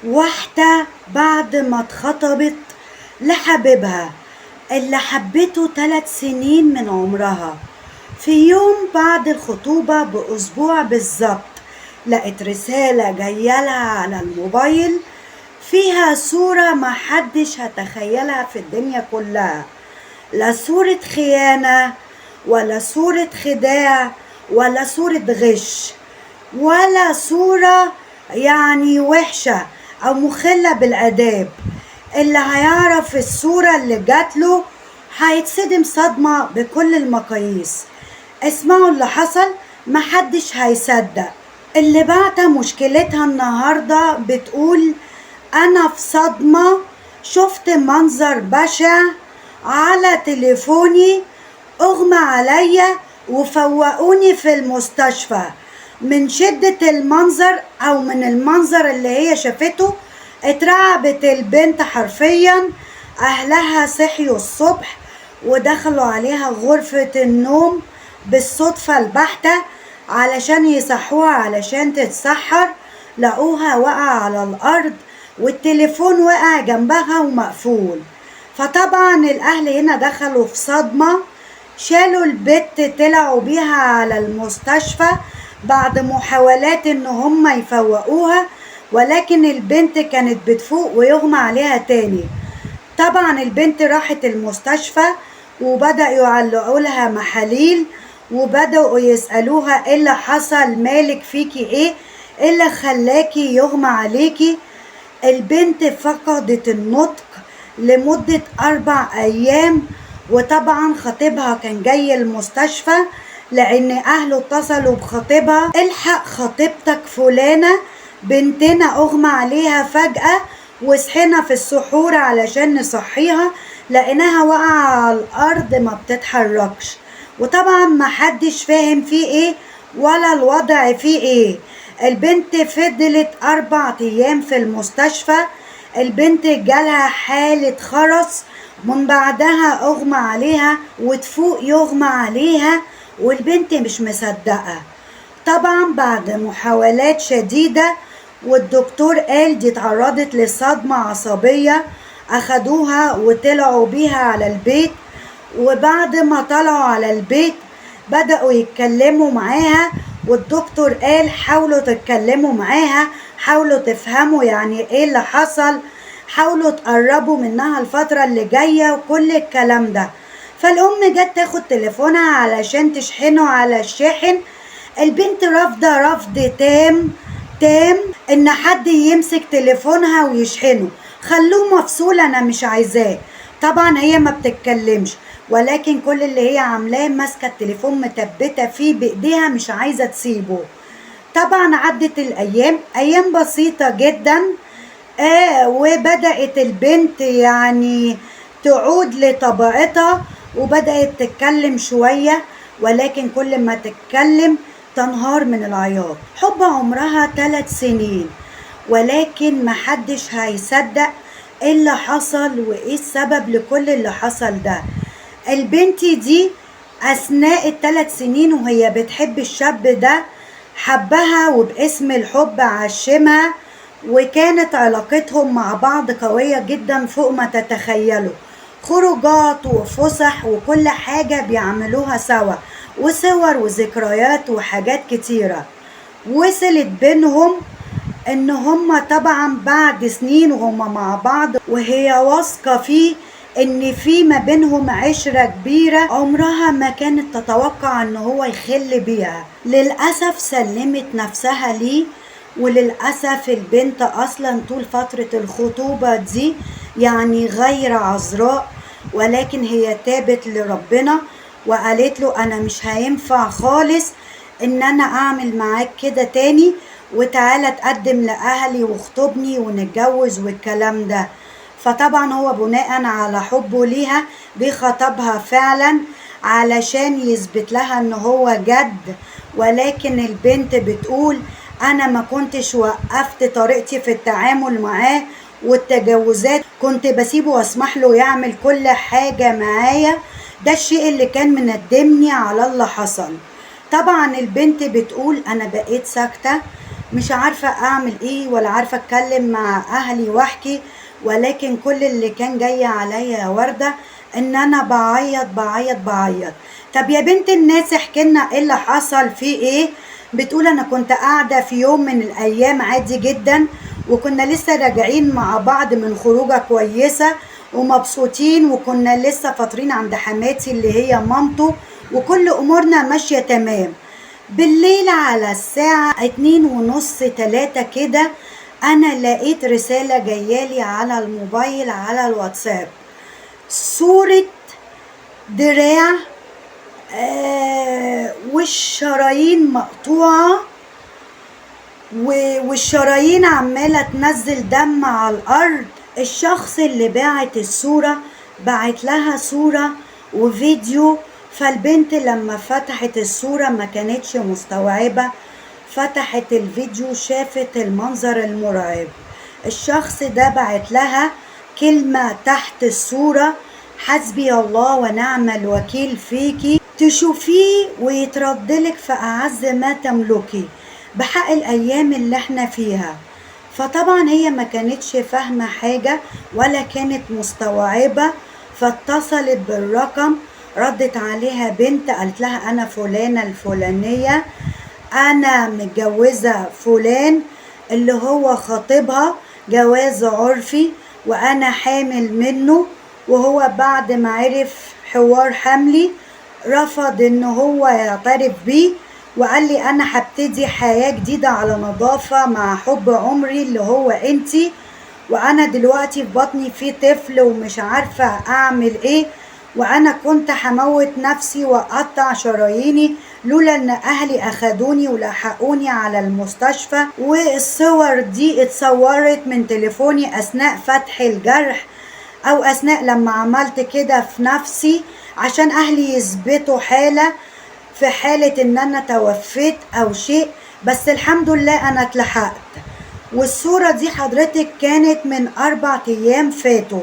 واحدة بعد ما اتخطبت لحبيبها اللي حبته 3 سنين من عمرها، في يوم بعد الخطوبة بأسبوع بالظبط لقت رسالة جاية لها على الموبايل فيها صورة ما حدش هتخيلها في الدنيا كلها، لا صورة خيانة ولا صورة خداع ولا صورة غش ولا صورة يعني وحشة أو مخلة بالآداب. اللي هيعرف الصورة اللي جاتله هيتصدم صدمة بكل المقاييس. اسمعوا اللي حصل، محدش هيصدق. اللي بعت مشكلتها النهاردة بتقول أنا في صدمة، شفت منظر بشع على تليفوني، أغمى عليا وفوقوني في المستشفى من شدة المنظر أو من المنظر اللي هي شافته. اترعبت البنت حرفيا. أهلها صحيوا الصبح ودخلوا عليها غرفة النوم بالصدفة البحتة علشان يصحوها علشان تتسحر، لقوها وقع على الأرض والتليفون وقع جنبها ومقفول. فطبعا الأهل هنا دخلوا في صدمة، شالوا البت طلعوا بيها على المستشفى بعد محاولات ان هم يفوقوها، ولكن البنت كانت بتفوق ويغمى عليها تاني. طبعا البنت راحت المستشفى وبدأوا يعلقوا لها محاليل وبدأوا يسألوها ايه اللي حصل، مالك، فيكي ايه، ايه اللي خلاكي يغمى عليكي. البنت فقدت النطق لمدة 4 أيام، وطبعا خطيبها كان جاي المستشفى لأن أهله اتصلوا بخطيبها، الحق خطيبتك فلانة بنتنا أغمى عليها فجأة وصحينا في السحور علشان نصحيها لقيناها واقعة على الأرض ما بتتحركش. وطبعا ما حدش فاهم فيه ايه ولا الوضع فيه ايه. البنت فضلت 4 أيام في المستشفى. البنت جالها حالة خرس، من بعدها أغمى عليها وتفوق يغمى عليها، والبنت مش مصدقة. طبعا بعد محاولات شديدة والدكتور قال دي اتعرضت لصدمة عصبية، أخدوها وطلعوا بيها على البيت. وبعد ما طلعوا على البيت بدأوا يتكلموا معاها، والدكتور قال حاولوا تتكلموا معاها، حاولوا تفهموا يعني ايه اللي حصل، حاولوا تقربوا منها الفترة اللي جاية وكل الكلام ده. فالأم جت تاخد تليفونها علشان تشحنه على الشاحن. البنت رافضة رفض تام تام ان حد يمسك تليفونها ويشحنه، خلوه مفصول انا مش عايزاه. طبعا هي ما بتتكلمش، ولكن كل اللي هي عاملاه ماسكه التليفون متبته فيه بايديها مش عايزه تسيبه. طبعا عدت الايام، ايام بسيطه جدا، وبدات البنت يعني تعود لطبيعتها وبدات تتكلم شويه، ولكن كل ما تتكلم تنهار من العياط. حب عمرها 3 سنين، ولكن محدش هيصدق ايه اللي حصل وايه السبب لكل اللي حصل ده. البنت دي اثناء ال3 سنين وهي بتحب الشاب ده، حبها وباسم الحب عشمها، وكانت علاقتهم مع بعض قوية جدا فوق ما تتخيلوا، خروجات وفسح وكل حاجة بيعملوها سوا، وصور وذكريات وحاجات كتيرة. وصلت بينهم ان هما طبعا بعد سنين وهما مع بعض، وهي واثقة فيه ان في ما بينهم عشرة كبيرة عمرها ما كانت تتوقع ان هو يخل بيها. للأسف سلمت نفسها ليه، وللأسف البنت اصلا طول فترة الخطوبة دي يعني غير عذراء، ولكن هي تابت لربنا وقالت له انا مش هينفع خالص ان انا اعمل معاك كده تاني، وتعالى تقدم لأهلي واخطبني ونتجوز والكلام ده. فطبعا هو بناء على حبه ليها بيخطبها فعلا علشان يثبت لها ان هو جد، ولكن البنت بتقول انا ما كنتش وقفت طريقتي في التعامل معاه والتجاوزات، كنت بسيبه واسمح له يعمل كل حاجة معايا، ده الشيء اللي كان مندمني على اللي حصل. طبعا البنت بتقول انا بقيت ساكتة، مش عارفة اعمل ايه ولا عارفة اتكلم مع اهلي واحكي، ولكن كل اللي كان جاي عليا يا وردة ان انا بعيط بعيط بعيط. طب يا بنت الناس احكي لنا ايه اللي حصل، فيه ايه؟ بتقول انا كنت قاعدة في يوم من الايام عادي جدا، وكنا لسه راجعين مع بعض من خروجة كويسة ومبسوطين، وكنا لسه فاطرين عند حماتي اللي هي مامته، وكل امورنا ماشية تمام. بالليل على الساعة 2:30 3 كده انا لقيت رسالة جايالي على الموبايل على الواتساب، صورة دراع والشرايين مقطوعة والشرايين عمالة تنزل دم على الأرض. الشخص اللي باعت الصورة باعت لها صورة وفيديو، فالبنت لما فتحت الصورة ما كانتش مستوعبة، فتحت الفيديو شافت المنظر المرعب. الشخص ده بعت لها كلمة تحت الصورة، حسبي الله ونعم الوكيل فيكي، تشوفيه ويتردلك في أعز ما تملكي بحق الأيام اللي احنا فيها. فطبعا هي ما كانتش فاهمة حاجة ولا كانت مستوعبة، فاتصلت بالرقم، ردت عليها بنت قالت لها أنا فلانة الفلانية، أنا متجوزة فلان اللي هو خطيبها جواز عرفي، وأنا حامل منه، وهو بعد ما عرف حوار حملي رفض إن هو يعترف بيه، وقال لي أنا هبتدي حياة جديدة على نظافة مع حب عمري اللي هو أنتي، وأنا دلوقتي في بطني في طفل ومش عارفة أعمل إيه، وأنا كنت هموت نفسي وأقطع شراييني لولا إن أهلي أخدوني ولحقوني على المستشفى. والصور دي اتصورت من تليفوني أثناء فتح الجرح أو أثناء لما عملت كده في نفسي عشان أهلي يثبتوا حالة في حالة إن أنا توفيت أو شيء، بس الحمد لله أنا اتلحقت. والصورة دي حضرتك كانت من 4 أيام فاتوا.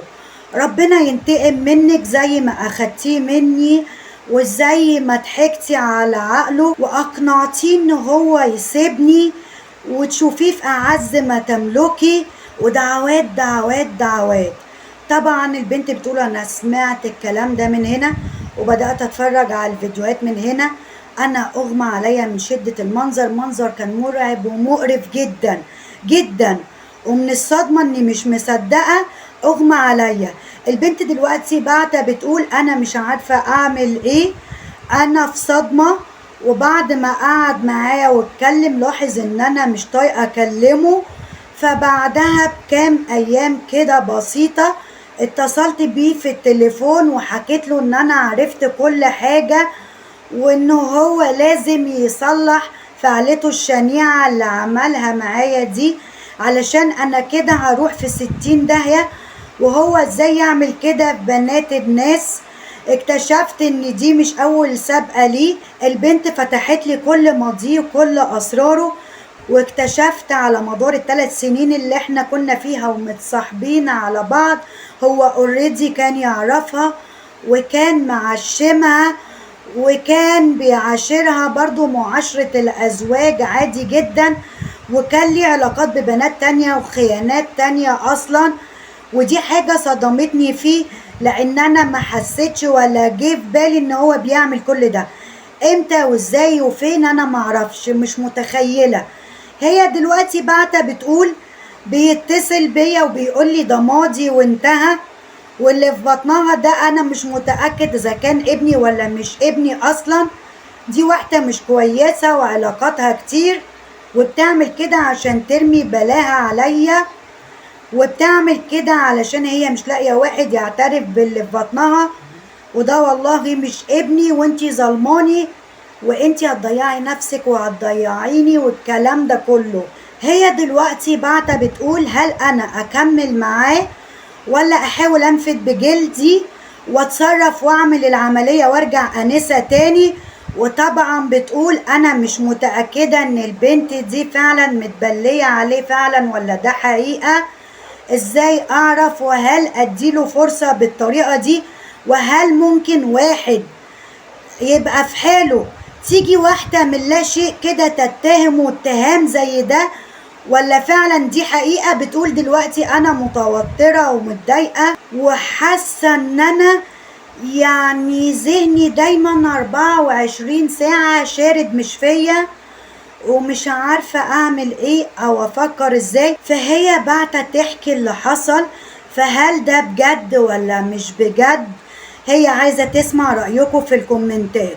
ربنا ينتقم منك زي ما أخدتيه مني وزي ما ضحكتي على عقله وأقنعتيه إن هو يسيبني، وتشوفيه في أعز ما تملكي، ودعوات دعوات دعوات. طبعا البنت بتقول أنا سمعت الكلام ده من هنا وبدأت أتفرج على الفيديوهات من هنا، أنا أغمى عليا من شدة المنظر، منظر كان مرعب ومقرف جدا جدا، ومن الصدمة إني مش مصدقة أغمى عليا. البنت دلوقتي بعتة بتقول أنا مش عارفة أعمل إيه، أنا في صدمة. وبعد ما قعد معايا واتكلم لاحظ إن أنا مش طايقة أكلمه، فبعدها بكام أيام كده بسيطة اتصلت بيه في التليفون وحكيت له إن أنا عرفت كل حاجة، وإنه هو لازم يصلح فعلته الشنيعة اللي عملها معايا دي، علشان أنا كده هروح في 60 داهية، وهو ازاي يعمل كده في بنات الناس. اكتشفت ان دي مش اول سابقة ليه، البنت فتحت لي كل ماضيه وكل اسراره، واكتشفت على مدار ال3 سنين اللي احنا كنا فيها ومتصاحبين على بعض هو اوريدي كان يعرفها وكان معشمها وكان بيعاشرها برضو معاشرة الازواج عادي جدا، وكان ليه علاقات ببنات تانية وخيانات تانية اصلا. ودي حاجة صدمتني فيه، لان انا ما حسيتش ولا جه في بالي ان هو بيعمل كل ده امتى وازاي وفين، انا معرفش، مش متخيلة. هي دلوقتي بعتة بتقول بيتصل بيا وبيقول لي ده ماضي وانتهى، واللي في بطنها ده انا مش متأكد اذا كان ابني ولا مش ابني اصلا، دي واحدة مش كويسة وعلاقاتها كتير، وبتعمل كده عشان ترمي بلاها عليا، وبتعمل كده علشان هي مش لاقية واحد يعترف باللي في بطنها، وده والله مش ابني وانتي ظلماني وانتي هتضيعي نفسك وهتضيعيني والكلام ده كله. هي دلوقتي بعتة بتقول هل انا اكمل معاه ولا احاول انفد بجلدي واتصرف واعمل العملية وارجع انسة تاني؟ وطبعا بتقول انا مش متأكدة ان البنت دي فعلا متبلية عليه فعلا ولا ده حقيقة، ازاي اعرف؟ وهل اديله فرصة بالطريقة دي؟ وهل ممكن واحد يبقى في حاله تيجي واحدة من لا شيء كده تتهمه اتهام زي ده؟ ولا فعلا دي حقيقة؟ بتقول دلوقتي انا متوترة ومتضايقة وحاسة ان انا يعني ذهني دايما 24 ساعة شارد مش فيا، ومش عارفة اعمل ايه او افكر ازاي. فهي بعتت تحكي اللي حصل، فهل ده بجد ولا مش بجد؟ هي عايزة تسمع رأيكم في الكومنتات.